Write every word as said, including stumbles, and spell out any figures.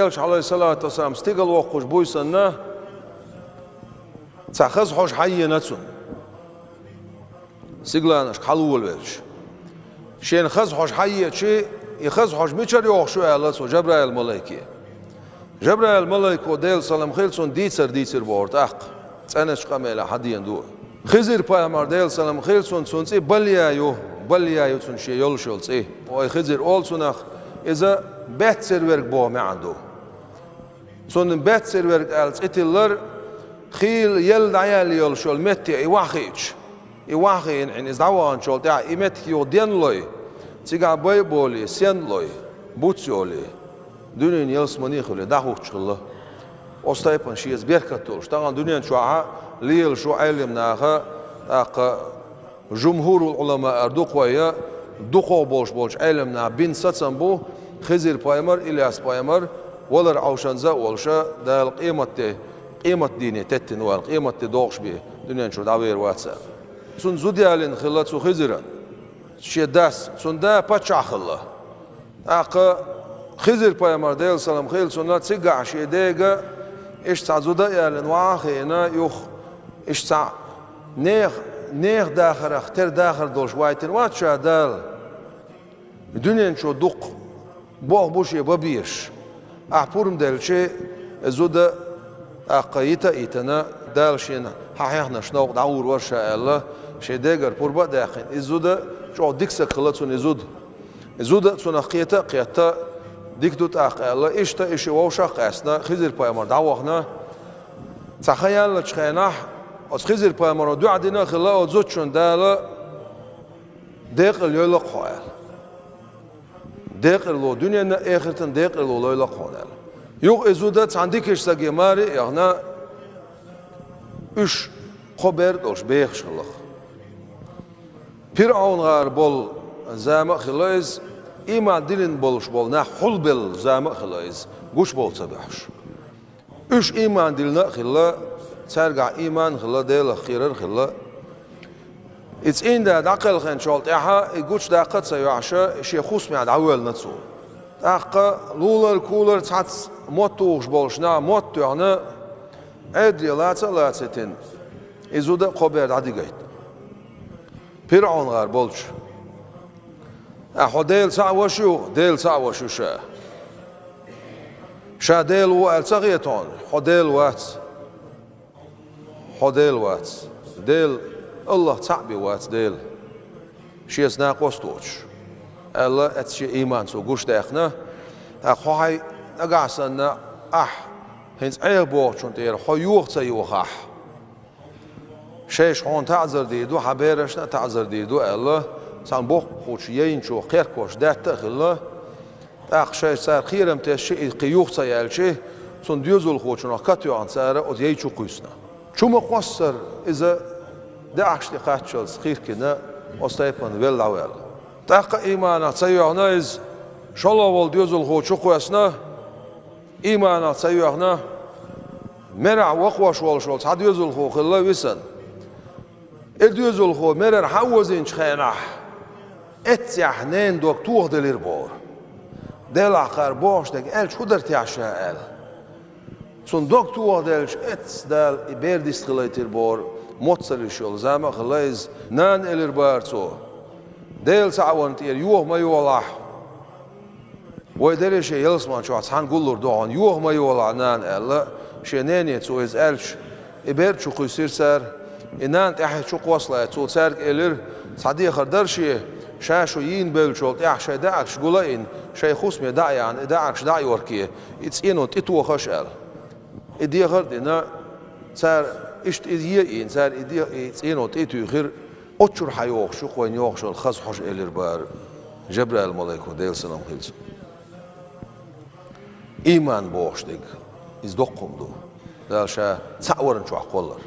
Элча, Ӏалайхиссалату вассалам, стигала воккхуш буй санна, цхьа хаза хьожа хьаена цунна. Сигаланашка хьалволавелча, шена хаза хьожа хьаеча, и хаза хьожа мичара йогӀуш ю аьлла цо Жабраил малайке. Жабраил малайко, Делан салам хилла цунна, дийцар дийцар бохура тӀаккха, цӀеначу къамелехь хьадена ду. Хизир-пайхамар, Делан салам хилла цунна, цунна цӀе Балъя ю, Балъя ю цунна шен йолуш йолу цӀе. Вай Хизир олу цунах, иза баьццара верг боху маьӀна ду. Цунна баьццара верг аьлла цӀе тиллар, хийла елла дӀаяьлла йолуш йолу метте и ваха хиъча. И ваха хиъна Ӏина иза дӀаваханчул тӀаьхьа и меттиг юха денлой, цигахь бай а болий, сенлой, буц йолий, дуьненан ялсамани а хуьлий, дӀахӀуттуш хилла. Оцу тайпана шеца беркат долуш, тахана дуьнен чохь лелаш ву Ӏелам наха, тӀаккха жумхӀурул Ӏуламаъ ара дукхойя, дукхох болуш болчу Ӏелам наха бина сацам бу, Хизир-пайхамар, Ильяс-пайхамар валар Ӏовшанза а волуша, Дала къематде, къематдийне теттина ву аьлла, къематде догӀуш бен дуьнен чу дӀавер вац аьлла. Цунна зуда ялийна хилла цу Хизиран, шен дас, цунна да паччахь хилла. ТӀаккха Хизир-пайхамар, Делан салам хилла цунна, цигахь шен дега иштта цхьа зуда а ялийна ваха а хиъна, юха иштта цхьа нех-, нехан дахарах тера дахар долуш вайтина вац ша Дала. Дуьнен чу дуккха болх бу шен бан безаш. Ахь пурба делча, и зуда тӀаккха йита а йитина, Дала шена хьан хьехнаш новкъа дӀагӀур вара ша аьлла, шен дегара пурба а даьккхина, и зуда чӀогӀа дика саг хилла цунна и зуда. И зуда а цунах кхета а кхетта, дика ду тӀаккха аьлла, иштта и ши вовшах а къаьстина, Хизир-пайхамар дӀавахана. Цхьа хан яьллачу хенахь, оцу Хизир-пайхамаро дуӀа дина а хилла, оцу зудчунна Дала декъал йойла-кх хьо аьлла. Декъало, дуьненна а, эхартана декъало лойла-кх хьуна аьлла. Юха и зуда цхьана дикачу саге маре а яхана, уьш кхо бер а долуш бехаш хилла-кх. ПирӀавн-гӀар болу зама а хилла иза, ийман диллина болуш болу нах хьулбелла зама а хилла иза, гучубовла ца боьхьуш. Уьш ийман диллина а хилла, цаьргахь ийман а хилла, Делах кхерар а хилла. И цӀийнда дӀакхелхинчул тӀаьхьа, и гучудаккха а ца йоьхьуша, шен хӀусамехь дӀавоьллина цо. ТӀаккха лулара-кулара цхьацца мотт тухуш болуш нах мотт тоьхна, Ӏедале лаца а лацийтина, и зуда а кхо бер дӀадигайтина. ПирӀавн-гӀар болчу. Ахьа хьо Дела цхьаъ ваша ю, Дела цхьаъ ваша ю ша. Ша Дела ву аьлла ца хета хьуна, хьо Дела вац. Хьо Дела вац. Дела, АллахӀ цхьаъ бен вац Дела. Шеца накъост воцуш, аьлла, эццахь шен ийман цо гучудаьккхина. ТӀаккха хьо хьайн нагахь санна ахь, хӀинца Ӏеха бохучунна тӀера хьо йоха ца йохахь, шайша хьуна таӀзар дийр ду, хьан берашна а таӀзар дийр ду аьлла, цхьана боккхачу яйначо кхеркош даьтта а хилла. ТӀаккха шайша цара кхерам тесча, и кхин юха ца яьлча, цунна доьзалхочунах катоьхна цара оцу яй чу кхуьссина. Чу ма-кхоссара иза даьӀахкаш тӀе кхаччалц кхиркина, оцу тайпана велла дӀаваьлла. ТӀаккха ийманах ца йоьхна иза, шолгӀа волу доьзалхо чу кхоьссина, ийманах ца йоьхна, мерахь вакхош волуш волу цхьа доьзалхо хилла висина. И доьзалхо мерара хьан озийначу хенахь, эццехь ненан дог тохаделира бохура. Делахь кхара бохуш дерг аьлча хӀун дара техьа ша аьлла. Цунна дог тохаделча, эццахь Дала и бер дистхилийтира бохура, мотт ца луьйш йолу зама а хилла иза. Нана, элира бара цо, Дела цхьаъ варна тӀера йоха ма йолахь. Вай дерриш а ялсамани чохь цхьаьна гуллур ду хьуна, йоха ма йолахь, нана, аьлла, шен нене цо иза аьлча, и бер а чу кхуьссира цара. И нана тӀаьхьа чу кхоссале, цо цаьрга элира, цхьа дехар дара шен, ша шу йийна бевллачул тӀаьхьа шайн даьӀахкаш гул а йина, шайн хӀусаме дӀа а яхна, и даьӀахкаш дӀа а йоркъе, и цӀенон тӀе тохаш аьлла. И дехар а дина, цара иштта и е а йина, цара и де-, и цӀенон тӀе а туьйхира, оцу чуьра хьан йогӀуш ю-кх вайна йогӀуш йолу хаза хьожа, элира бара Жабраил малайко, Делан салам хилла цунна. Ийман бохуш дерг, иза доккха хӀума ду. Дала ша цхьаъ варна чохь кхоллар.